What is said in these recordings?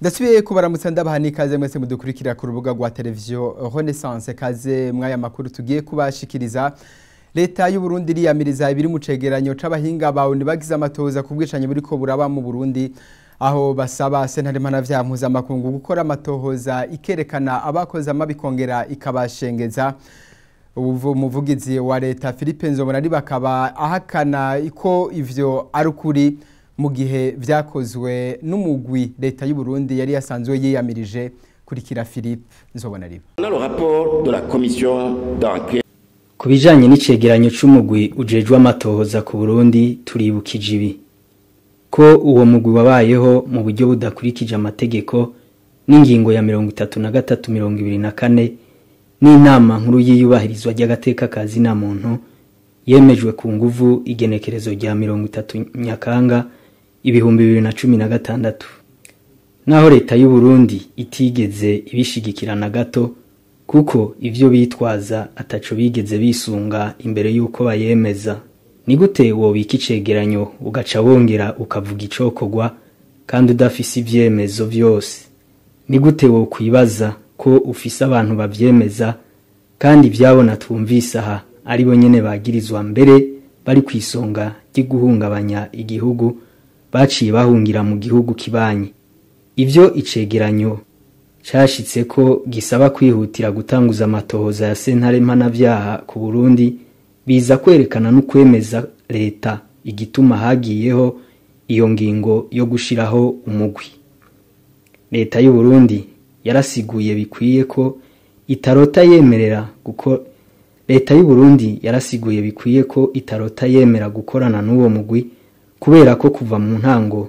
Ndasubiye kubaramutsa ndabaha n'ikaze mwese mudukurikira ku rubuga rwa televiziyo Renaissance. Kaze mwaya makuru tugiye kubashikiriza. Leta y'u Burundi iriyamiriza ibiri mu cegeranyo c'abahinga bawe bagize amatoza ku bwicanyi buriko buraba mu Burundi, aho basaba sentare mpanavyaha mpuzamakungu gukora amatohoza ikerekana abakoze amabi ikongera ikabashengeza. Umuvugizi wa leta Philippe Nzobonariba akaba ahakana ko ivyo ari ukuri mu gihe vyakozwe n'umugwi leta y'u Burundi yari yasanzwe yiyamirije. Kurikira Philippe Nzobonariba. Le rapport de la commission d'enquête Ku bijanye n'icegeranyo c'umugwi ujejwe amatohoza ku Burundi, turibukije ibi: ko uwo mugwi wabayeho mu buryo budakurikije amategeko n'ingingo ya 33 24 n'inama nkuru y'iyubahirizwa ry'agateka ka zina muntu yemejwe ku nguvu igenekerezo rya 30 Nyakanga 2016. Naho leta y'u Burundi itigeze ibishigikira na gato, kuko ivyo bitwaza ataco bigeze bisunga imbere y'uko bayemeza. Ni gute wobika icegeranyo ugaca wongera ukavuga icokorwa kandi udafise ivyemezo vyose? Ni gute wokwibaza ko ufise abantu bavyemeza kandi ivyabona twumvise aha ari bo nyene bagirizwa, mbere bari kw'isonga ry'uguhungabanya igihugu, baciye bahungira mu gihugu kibanyi? Ivyo icegeranyo cashitse ko gisaba kwihutira gutanguza amatohoza ya sentare mpanavyaha ku Burundi, biza kwerekana no kwemeza leta igituma hagiyeho iyo ngingo yo gushiraho umugwi. Leta y'u Burundi yarasiguye bikwiye ko itarota yemerera guko Leta y'u Burundi yarasiguye bikwiye ko itarota yemera gukorana n'uwo mugwi, kubera ko kuva mu ntango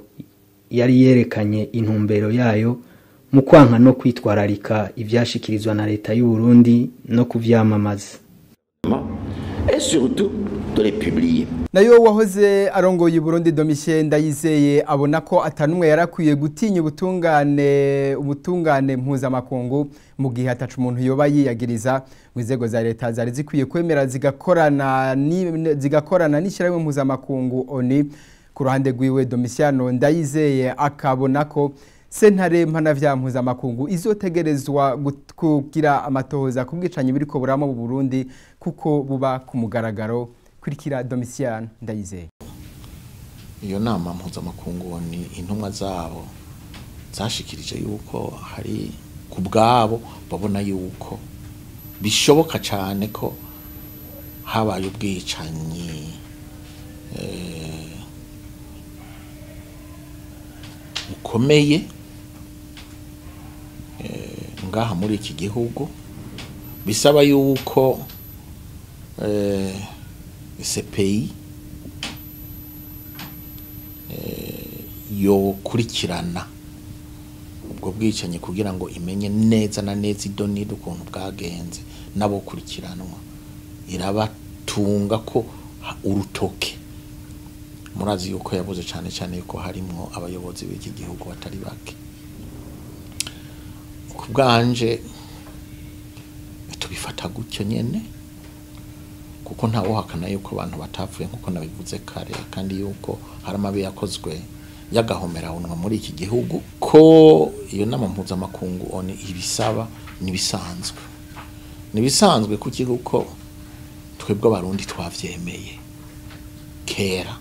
yari yerekanye intumbero yayo mu kwanka no kwitwararika ivyashikirizwa na leta y'u Burundi no kuvyamamaza. et surtout de les publier. Nayo wahoze arongoye Burundi Domitien Ndayizeye abona ko atanumwe yarakwiye gutinya ubutungane mpuzamakungu mu gihe atacu umuntu yoba yiyagiriza. Mu nzego za leta zari zikwiye kwemera zigakorana n'ishyirahamwe mpuzamakungu ONU. Ku ruhande rwiwe Domitiano Ndayizeye akabona ko sentare mpanavyaha mpuzamakungu izotegerezwa kugira amatohoza ku bwicanyi buriko burama mu Burundi kuko buba ku mugaragaro. Kurikira Domitiano Ndayizeye. Iyo nama mpuzamakungu ni intumwa zabo zashikirije yuko hari ku bwabo babona yuko bishoboka cyane ko habaye ubwicanyi bukomeye ngaha muri iki gihugu, bisaba yuko CPI yokurikirana ubwo bwicanyi kugira ngo imenye neza na neza idonido ukuntu bwagenze n'abokurikiranwa, irabatunga ko urutoke. Murazi yuko yabuze cyane cyane yuko harimwo abayobozi b'iki gihugu batari bake. Ku bwanje tubifata gutyo nyene, kuko nta wohakana yuko abantu batapfuye nkuko nabivuze kare, kandi yuko hari amabi yakozwe y'agahomera unwa muri iki gihugu, ko iyo nama mpuzamakungu ONU ibisaba nibisanzwe. Nibisanzwe kuki? Kuko twebwe abarundi twavyemeye kera.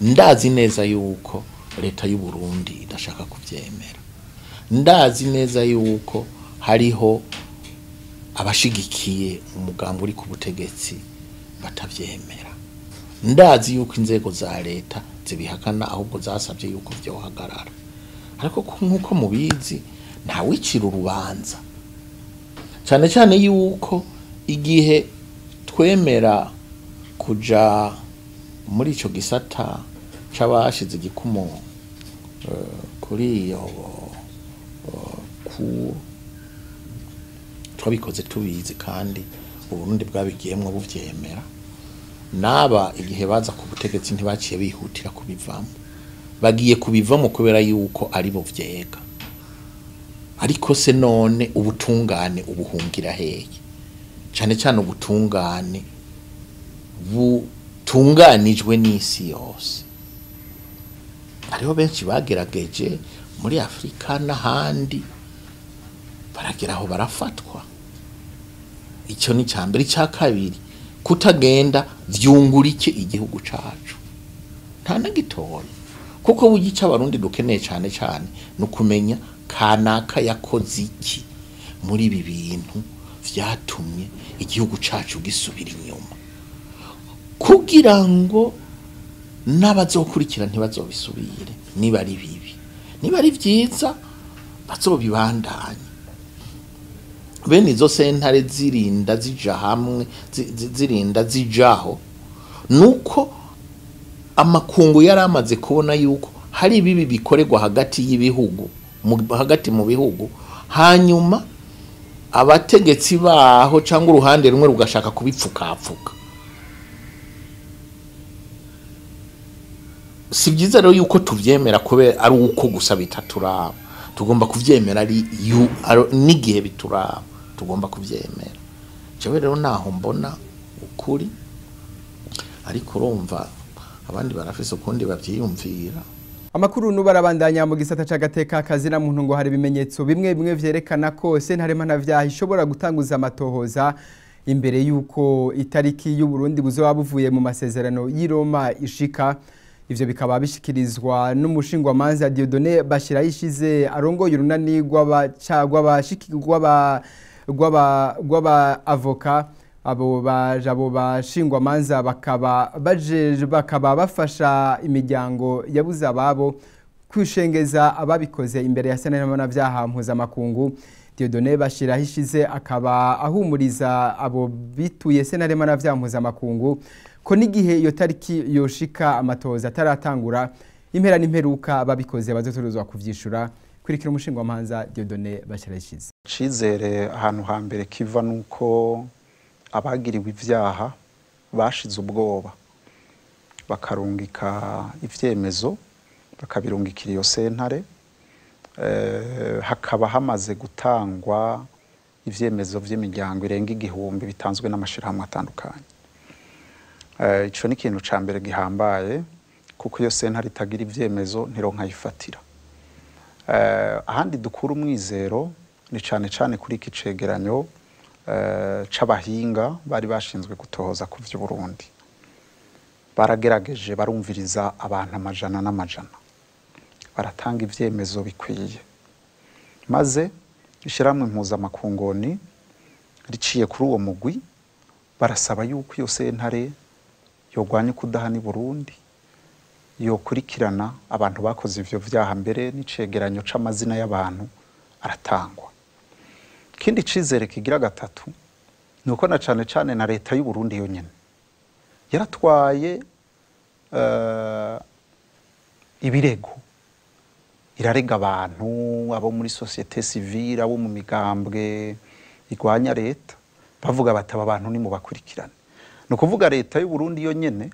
Ndazi neza yuko leta y'u Burundi idashaka kuvyemera. Ndazi neza yuko hariho abashigikiye umugambi uri ku butegetsi batavyemera. Ndazi yuko inzego za leta zibihakana, ahubwo zasabye yuko vyohagarara. Ariko nkuko mubizi nta wicira urubanza, cyane cyane yuko igihe twemera kuja muri ico gisata c'abashize igikumu kuri iyo ku twabikoze tubizi, kandi Uburundi bwabigiyemwo buvyemera. Naba igihe baza ku butegetsi ntibaciye bihutira kubivamo, bagiye kubivamo kubera yuko ari bo vyega. Ariko se none ubutungane ubuhungira hehe? Cyane cyane ubutungane butunganijwe n'isi yose. Hariho benshi bagerageje muri Afrika n'ahandi baragera aho barafatwa. Icyo ni icya mbere. Icya kabiri, kutagenda vyungura iki igihugu cacu? Nta na gitoya, kuko burya icyo Abarundi dukeneye cyane cyane ni ukumenya kanaka yakoze iki muri ibi bintu vyatumye igihugu cacu gisubira inyuma, kugira ngo n'abazokurikira ntibazobisubire. Niba ari bibi, niba ari vyiza, bazobibandanye. Bene izo sentare zirinda zija hamwe, zirinda zijaho, nuko amakungu yari amaze kubona yuko hari ibibi bikorerwa hagati y'ibihugu, hagati mu bihugu, hanyuma abategetsi baho cyangwa uruhande rumwe rugashaka kubipfukapfuka. Si byiza rero yuko tuvyemera kubera ari uko gusa bitaturaba, tugomba kuvyemera ari n'igihe bituraba tugomba kuvyemera. Jewe rero naho mbona ukuri, ariko urumva abandi barafise ukundi bavyiyumvira. Amakuru nubarabandanya mu gisata c'agateka kazina muntu, ngo hari ibimenyetso bimwe bimwe vyerekana ko sentare mpanavyaha ishobora gutanguza amatohoza imbere yuko itariki y'u Burundi buzoba buvuye mu masezerano y'i Roma ishika. Ivyo bikaba bishikirizwa n'umushingwamanza Dieudonné Bashirayishize arongoye urunani rw'aba abo bajabo bashingwamanza bakaba bafasha imiryango yabuze ababo kwishengeza ababikoze imbere ya sentare mpanavyaha mpuzamakungu. Dieudonné Bashirahishize akaba ahumuriza abo bituye sentare mpanavyaha mpuzamakungu ko n'igihe iyo tariki yoshika amatoza ataratangura, impera n'imperuka ababikoze bazotorozwa kuvyishura. Kurikira umushingwamanza Dieudonné Bashirahishize. Cizere ahantu hambere kiva nuko abagiriwe ivyaha bashize ubwoba bakarungika ivyemezo, bakabirungikira iyo sentare, hakaba hamaze gutangwa ivyemezo vy'imiryango irenga 1000 bitanzwe n'amashirahamwe atandukanye. Ico ni ikintu ca mbere gihambaye, kuko iyo sentare itagira ivyemezo ntironka yifatira. Ahandi dukura umwizero ni cane cane kuri iki cegeranyo c'abahinga bari bashinzwe gutohoza ku vy'u Burundi. Baragerageje barumviriza abantu amajana n'amajana, baratanga ivyemezo bikwiye, maze ishiramwe impuzamakungoni riciye kuri uwo mugwi barasaba yuko iyo sentare yogwanya kudahana i Burundi, yokurikirana abantu bakoze ivyo vyaha, mbere n'icegeranyo c'amazina y'abantu aratangwa. Ikindi cizere kigira gatatu nuko na cane cane na leta y'u Burundi yonyene yaratwaye ibirego, irarega abantu abo muri société civile, abo mu migambwe igwanya leta, bavuga bataba abantu ni mu bakurikirane. No kuvuga leta y'u Burundi yonyene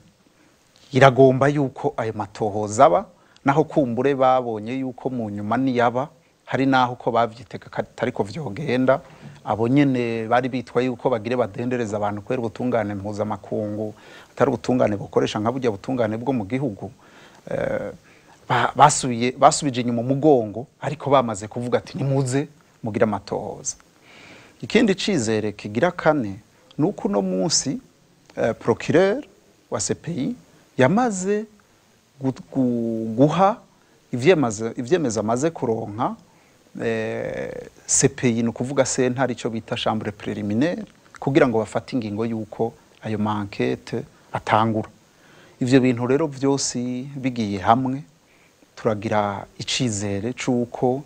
iragomba yuko ayo matohoza aba, naho kumbure babonye yuko mu nyuma niyaba hari naho ko bavyitega atariko vyogenda. Abo nyene bari bitwa yuko bagire badendereza abantu kwera ubutungane mpuzamakungu atari ubutungane bukoresha nka burya butungane bwo mu gihugu, basubije inyuma umugongo, ariko bamaze kuvuga ati nimuze mugira amatohoza. Ikindi cizere kigira kane nuko uno munsi procureur wa CPI yamaze guha ivyemezo amaze kuronka CPI, ni ukuvuga sentare ico bita chambre préliminaire, kugira ngo bafate ingingo yuko ayo ma enquête atangura. Ivyo bintu rero vyose bigiye hamwe turagira icizere c'uko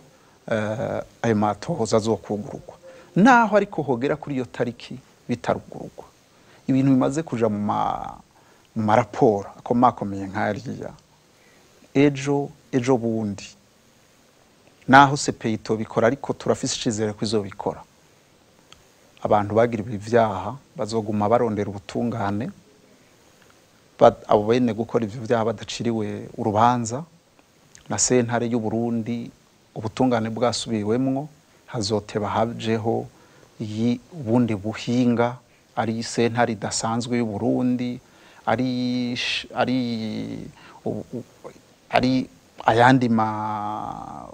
ayo matohoza azokugururwa, naho ariko hogera kuri iyo tariki bitarugururwa. Ibintu bimaze kuja mu maraporo akomakomeye nk'ariya ejo bundi, naho CPI tobikora, ariko turafise icizere ko izobikora. Abantu bagiriwe ivyaha bazoguma barondera ubutungane, abo bene gukora ivyo vyaha badaciriwe urubanza na sentare y'u Burundi, ubutungane bwasubiwemwo, hazoteba hajeho ubundi buhinga, ari sentare idasanzwe y'u Burundi, ari ayandi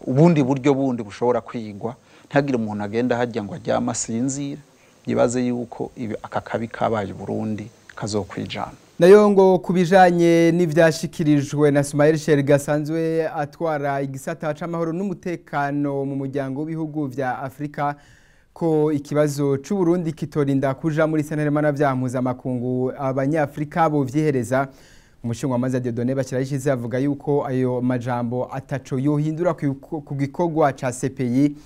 ubundi buryo bundi bushobora kwigwa, ntihagire umuntu agenda hajya ngo aryame asinzire yibaze yuko aka kabi kabaye Burundi kazokwijana. Nayo ngo kubijanye n'ivyashikirijwe na Sumail Sherga asanzwe atwara igisata c'amahoro n'umutekano mu muryango w'ibihugu vya Afrika, ko ikibazo c'u Burundi kitorinda kuja muri sentare mpanavyaha mpuzamakungu abanyafrika bo vyihereza. Umushingamanza Dieudonné Bashirayishize avuga yuko ayo majambo ataco yohindura ku gikorwa ca CPI,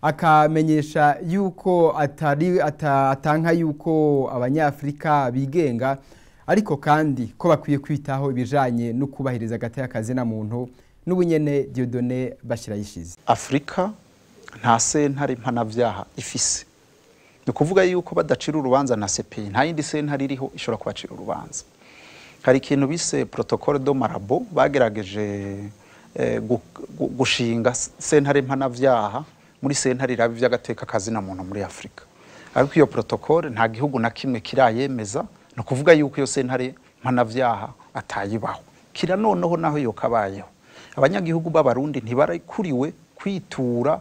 akamenyesha yuko atari atanka yuko abanyafrika bigenga, ariko kandi ko bakwiye kwitaho ibijanye no kubahiriza agateka kazina muntu. N'ubunyene Dieudonné Bashirayishize: Afrika nta sentare mpanavyaha ifise, ni ukuvuga yuko badacira urubanza na CPI nta yindi sentare iriho ishobora kubacira urubanza. Hari ikintu bise protocole de Malabo, bagerageje gushinga sentare mpanavyaha muri sentare iraba ivy'agateka kazina muntu muri Afrika, ariko iyo protocole nta gihugu na kimwe kirayemeza. Ni ukuvuga yuko iyo sentare mpanavyaha atayibaho. Kira noneho naho yokabayeho, abanyagihugu b'Abarundi ntibarakuriwe kwitura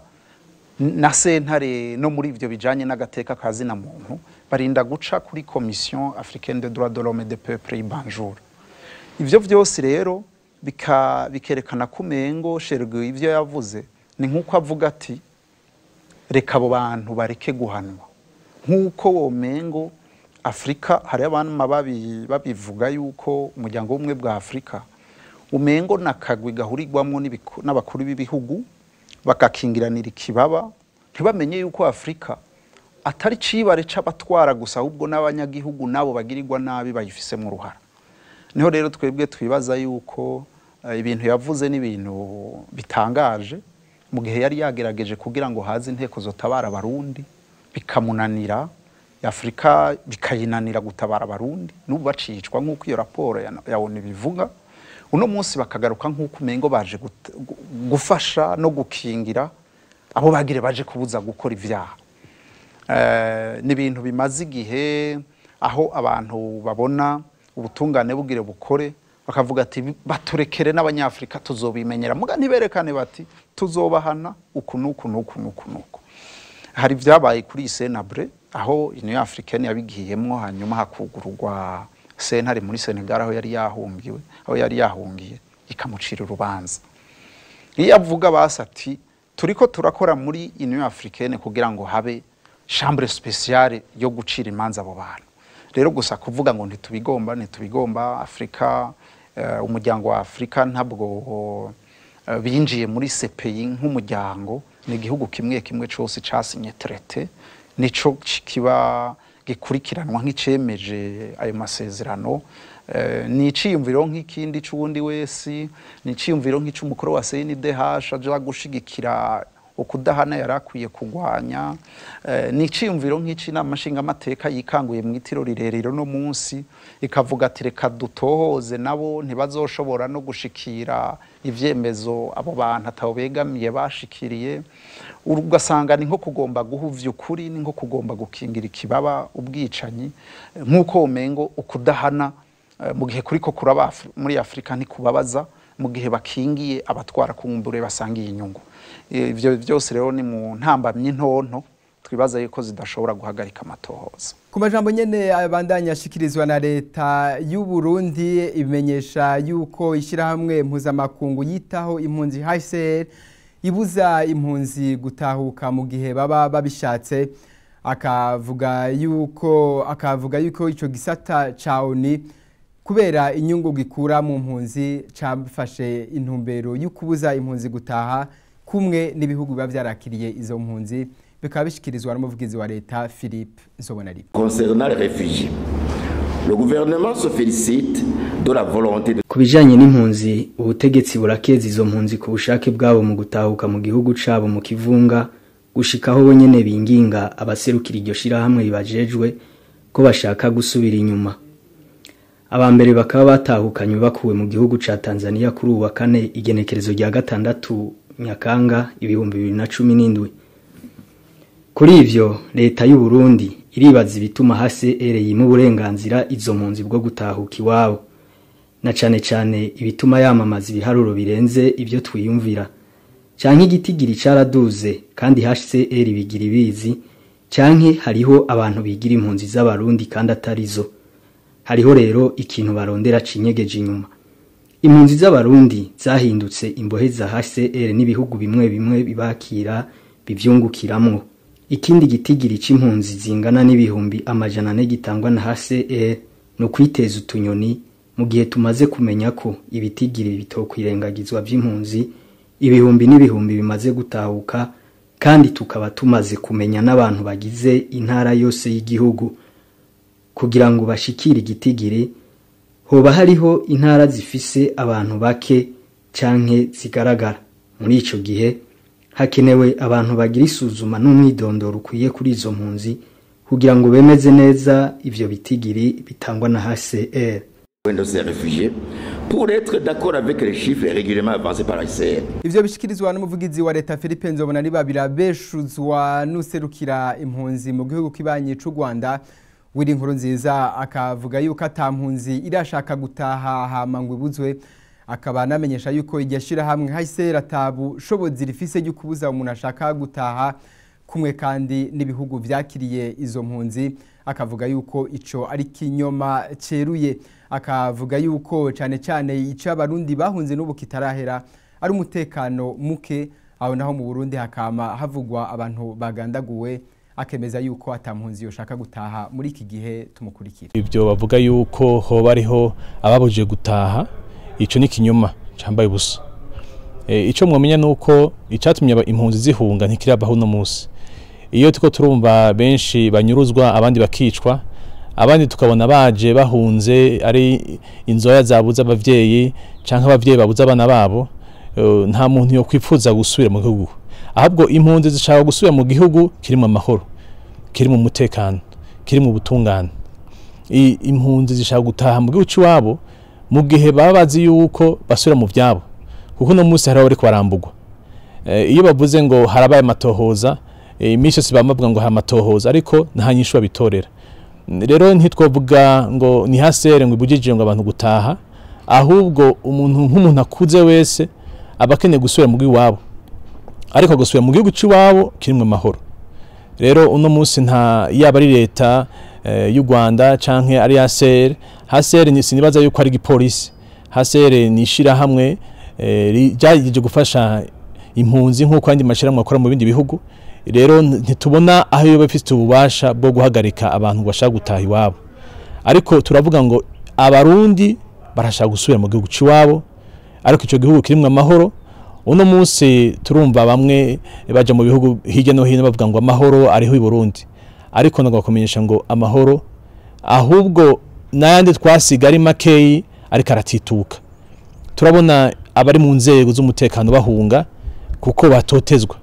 na sentare no muri ivyo bijanye n'agateka kazina muntu, barinda guca kuri Commission africaine des droits de l'homme et des peuples i Banjul. Ivyo vyose rero bikerekana ko umengo Shergu ivyo yavuze ni nk'uko avuga ati reka abo bantu bareke guhanwa, nk'uko womengo Afrika hari abantu babivuga yuko umuryango w'ubumwe bwa Afrika umengo nakagwi gahurirwamwo n'abakuru b'ibihugu bakakingiranira ikibaba, ntibamenye yuko Afrika atari cibare c'abatwara gusa, ahubwo n'abanyagihugu nabo bagirirwa nabi bayifisemo uruhara. Niho rero twebwe twibaza yuko ibintu yavuze n'ibintu bitangaje, mu gihe yari yagerageje kugira ngo haze inteko zotabara Abarundi bikamunanira, Afrika bikayinanira gutabara Abarundi n'ubu bacicwa nk'uko iyo raporo ya ONU bivuga. Uno munsi bakagaruka nk'uko umengo baje gufasha no gukingira abo bagire baje kubuza gukora ivyaha. Ni ibintu bimaze igihe aho abantu babona ubutungane bugire bukore bakavuga ati baturekere n'abanyafrika tuzobimenyera, muga ntiberekane bati tuzobahana uku nuku nuku nuku nuku. Hari vyabaye kuri Senabre aho Union Africaine yabigiyemwo, hanyuma hakugururwa sentare muri Senegal aho yari yahungiwe, aho yari yahungiye, ikamucira urubanza. Iyo avuga basi ati turiko turakora muri Union Africaine kugira ngo habe chambre spéciale yo gucira imanza abo bantu. Rero gusa kuvuga ngo ntitubigomba, ntitubigomba Afrika, umuryango wa Afrika ntabwo binjiye muri CPI nk'umuryango, ni igihugu kimwe kimwe cose casinye traité, nico kiba gikurikiranwa nk'icemeje ayo masezerano. Ni iciyumviro nk'ikindi c'uwundi wese, ni iciyumviro nk'ic'umukuru wa CNDH aja gushigikira ukudahana yarakwiye kugwanya, ni iciyumviro nk'ic'inama nshingamateka yikanguye mu itiro rirerire no munsi ikavuga ati reka dutohoze nabo ntibazoshobora no gushikira ivyemezo abo bantu atabo begamiye bashikiriye. Ugasanga ni nko kugomba guhuvya ukuri, ni nko kugomba gukingira ikibaba ubwicanyi, nk'uko umengo ukudahana mu gihe kuriko kuraba muri Afrika ntikubabaza, mu gihe bakingiye abatwara kumbure basangiye inyungu. Ivyo byose rero ni mu ntambamye ntonto twibaza yuko zidashobora guhagarika amatohoza. Ku majambo nyene abandanya ashikirizwa na leta y'u Burundi, ibimenyesha yuko ishirahamwe mpuzamakungu yitaho impunzi HCR ibuza impunzi gutahuka mu gihe baba babishatse, akavuga yuko ico gisata ca ONU kubera inyungu gikura mu mpunzi cafashe intumbero y'ukubuza impunzi gutaha kumwe n'ibihugu biba vyarakiriye izo mpunzi, bikaba bishikirizwa n'umuvugizi wa leta Philippe Nzobonariba. Concernant les réfugiés, le gouvernement se félicite de la volonté de Ku bijanye n'impunzi, ubutegetsi burakeza izo mpunzi ku bushake bwabo mu gutahuka mu gihugu cabo mu kivunga, gushikaho bonyene binginga abaserukira iryo shirahamwe ribajejwe ko bashaka gusubira inyuma. Abambere bakaba batahukanywe bakuwe mu gihugu ca Tanzania kuri uwa kane igenekerezo rya 6 Nyakanga 2017. Kuri ivyo leta y'u Burundi iribaza ibituma HCR yima uburenganzira izo mpunzi bwo gutahuka iwabo. Na cane cane ibituma yamamaza ibiharuro birenze ibyo twiyumvira. Canke igitigiri caraduze kandi HCR bigira ibizi, canke hariho abantu bigira impunzi z'abarundi kandi atarizo. Hariho rero ikintu barondera cinyegeje inyuma. Impunzi z'abarundi zahindutse imbohe za HCR n'ibihugu bimwe bimwe bibakira bivyungukiramwo. Ikindi gitigiri c'impunzi zingana n'400,000 gitangwa na HCR no kwiteza utunyoni, mu gihe tumaze kumenya ko ibitigiri bitokwirengagizwa vy'impunzi ibihumbi n'ibihumbi bimaze gutahuka, kandi tukaba tumaze kumenya n'abantu bagize intara yose y'igihugu. Kugira ngo bashikire igitigiri, hoba hariho intara zifise abantu bake canke zigaragara. Muri ico gihe hakenewe abantu bagira isuzuma n'umwidondoro ukwiye kuri izo mpunzi kugira ngo bemeze neza ivyo bitigiri bitangwa na HCR. De ces réfugiés pour être d'accord avec les chiffres régulièrement avancés par l'HCR. Ivyo bishikirizwa n'umuvugizi wa leta Philippe Nzobona birabeshuzwa n'userukira impunzi mu gihugu kibanyi c'u Rwanda Willy Nkurunziza, akavuga yuko ata mpunzi irashaka gutaha hama ngo ibuzwe, akaba anamenyesha yuko iryo shirahamwe HCR atabushobozi rifise ryo kubuza umuntu ashaka gutaha kumwe kandi n'ibihugu vyakiriye izo mpunzi, akavuga yuko ico ari kinyoma ceruye. Akavuga yuko cane cane ico abarundi bahunze n'ubu kitarahera ari umutekano muke, aho naho mu Burundi hakama havugwa abantu bagandaguwe, akemeza yuko atampunzi yoshaka gutaha muri iki gihe. Tumukurikira. Ibyo bavuga yuko hoba ariho ababujije gutaha, ico ni kinyoma cambaye ubusa. Ico mwamenya nuko icatumye impunzi zihunga ntikirabaho no munsi. Iyo tuko turumva benshi banyuruzwa abandi bakicwa, abandi tukabona baje bahunze ari inzoya zabuza abavyeyi canke abavyeyi babuza abana babo, nta muntu yo kwipfuza gusubira mu gihugu. Ahubwo impunzi zishaka gusubira mu gihugu kirimo amahoro, kirimo umutekano, kirimo ubutungane. Impunzi zishaka gutaha mu gihugu ciwabo mu gihe baba bazi yuko basubira mu vyabo, kuko no munsi hari abariko barambugwa. Iyo bavuze ngo harabaye amatohoza, iminsi yose bamavuga ngo hari amatohoza, ariko nta nyishu babitorera. Rero ntitwovuga ngo ni HCR ngo ibujije ngo abantu gutaha, ahubwo umuntu nk'umuntu akuze wese aba akeneye gusubira mu gihugu iwabo, ariko gusubira mu gihugu ciwabo kirimo amahoro. Rero uno munsi nta yaba ari leta y'u Rwanda canke ari HCR. HCR ni sinibaza yuko ari igipolisi. HCR ni ishirahamwe ryaje gufasha impunzi nk'uko andi mashirahamwe akora mu bindi bihugu. Rero ntitubona aho iyo bafite ububasha bwo guhagarika abantu bashaka gutaha iwabo, ariko turavuga ngo abarundi barashaka gusubira mu gihugu ciwabo, ariko ico gihugu kirimwe amahoro. Uno munsi turumva bamwe baja mu bihugu hirya no hino bavuga ngo amahoro ariho i Burundi, ariko nagakumenyesha ngo amahoro ahubwo nayandi twasiga ari makeyi ariko aratituka. Turabona abari mu nzego z'umutekano bahunga kuko batotezwa,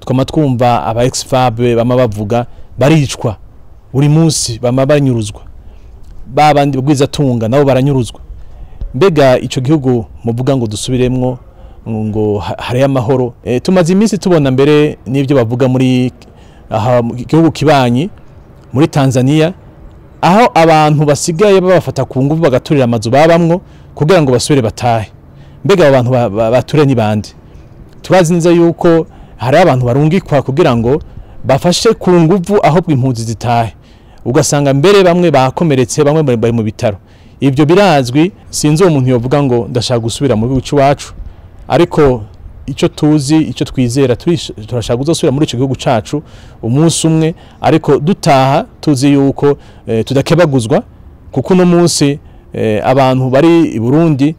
tukama twumva aba ex-FAB bama bavuga baricwa buri munsi, bama banyuruzwa, babandi bagwiza tunga nabo baranyuruzwa. Mbega ico gihugu muvuga ngo dusubiremwo ngo hari amahoro? Tumaze iminsi tubona mbere n'ibyo bavuga muri aha gihugu kibanyi muri Tanzania, aho abantu basigaye babafata ku nguvu bagaturira amazu babamwo kugira ngo basubire batahe. Mbega abo bantu bature ni bande? Turazi neza yuko hari abantu barungikwa kugira ngo bafashe ku nguvu aho impunzi zitahe, ugasanga mbere bamwe bakomeretse, bamwe bari mu bitaro. Ibyo birazwi, sinzi uwo muntu yovuga ngo ndashaka gusubira mu gihugu cyacu, ariko icyo tuzi, icyo twizera, turashaka kuzosubira muri ico gihugu cacu umunsi umwe, ariko dutaha tuzi yuko tudakebaguzwa, kuko no munsi abantu bari i Burundi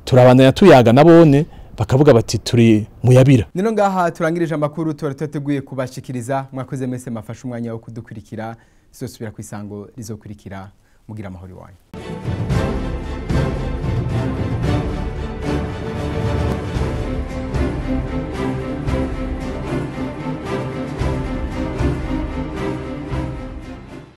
turabandanya tuyaga nabone bakavuga bati turi muyabira. Nino ngaha turangirije amakuru tuteguye kubashikiriza. Mwakoze mwese mafashe umwanya wo kudukurikira. Zosubira kwisango rizokurikira. Mugira amahoro iwanyu.